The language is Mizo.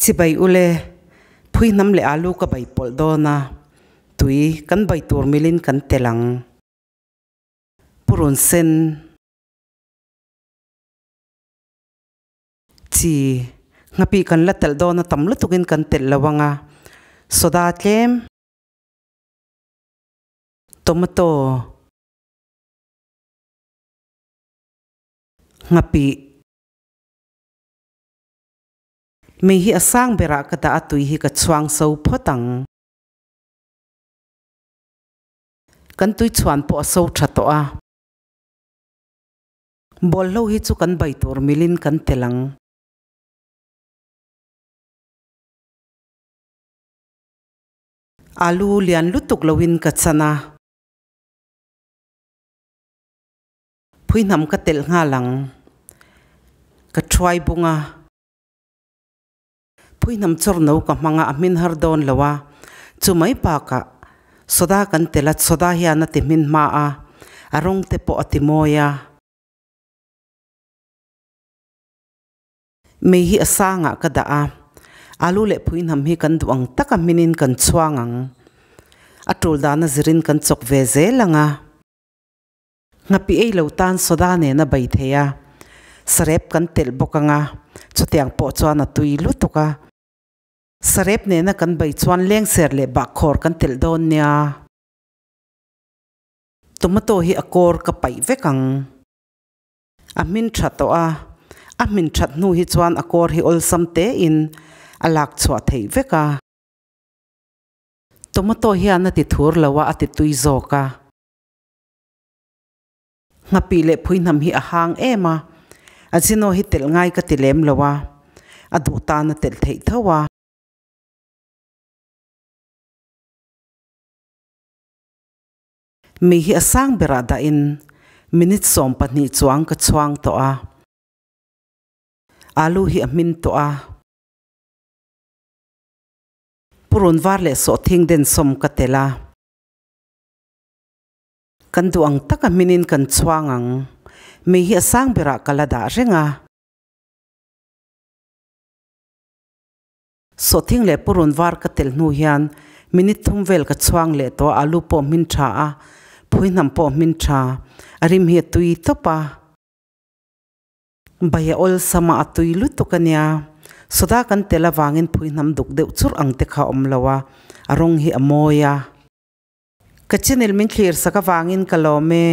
Chibai ule, phui hnam leh alu ka bai pawlh dawn a, tui kan bai tur milin kan tel ang. Purun sen. Chi, nghapih kan la telh dawn a tam lutukin kan telh lo ang a, soda tlem. Tomato. Nghapih. Mei hi a sang berah ka dah a tui hi ka chhuang so phawt ang. Kan tui chhuan pawh a so tha tawh a. Bawlhlo hi chu kan bai tur milin kan tel ang. Alu lian lutuk loin ka chan a. Phui hnam ka telh nghal ang. Ka thuai bung a. Phui hnam chawr no ka hmang a, a hmin har dawn lo a. Chu mai bakah soda kan telh a, soda hian a ti hmin hma a, a rawng te pawh a ti mawi a. Mei hi a sangah ka dah a, alu leh phui hnam hi kan duh ang taka hminin kan chhuang ang. A tul dana zirin kan chawk ve zel ang a. Nghapih ei lo tan soda nen a bei thei a, sarep kan telh bawk ang a, chutiang pawh chuan a tui lutuk a. Sarep nena kan bei chuan lengser leh bahkhawr kan telh dawn nia. Tomato hi a kawr ka paih vek ang. A hmin tha tawh a, a hmin that hnu hi chuan a kawr hi awlsam tein a lak chhuah theih vek a. Tomato hian a ti thur lo a, a ti tui zawk a. Nghapih leh phuihnam hi a hang em a, a zino hi telh ngai ka ti lem lo a, a duh tan a telh theih tho a. Mi hi a sang berah dahin minute 12 chuang ka chhuang tawh a, alu hi a hmin tawh a. Purun var leh sawhthing densawm ka telh a. Kan duh ang taka hminin kan chhuang ang. Mei hi a sang berah ka la dah reng a. Sawhthing leh purun var ka telh hnu hian minute thum vel ka chhuang leh tawh a, alu pawh hmin tha a, phuihnam pawh hmin tha. A rim hi a tui tawp a. Bai a awlsam a, a tui lutuk a nia. Soda kan telh avangin phuihnam duk deuh churh ang te kha a awm lo a, a rawng hi a mawi a. Ka channel min thlir sak avangin ka lawm e.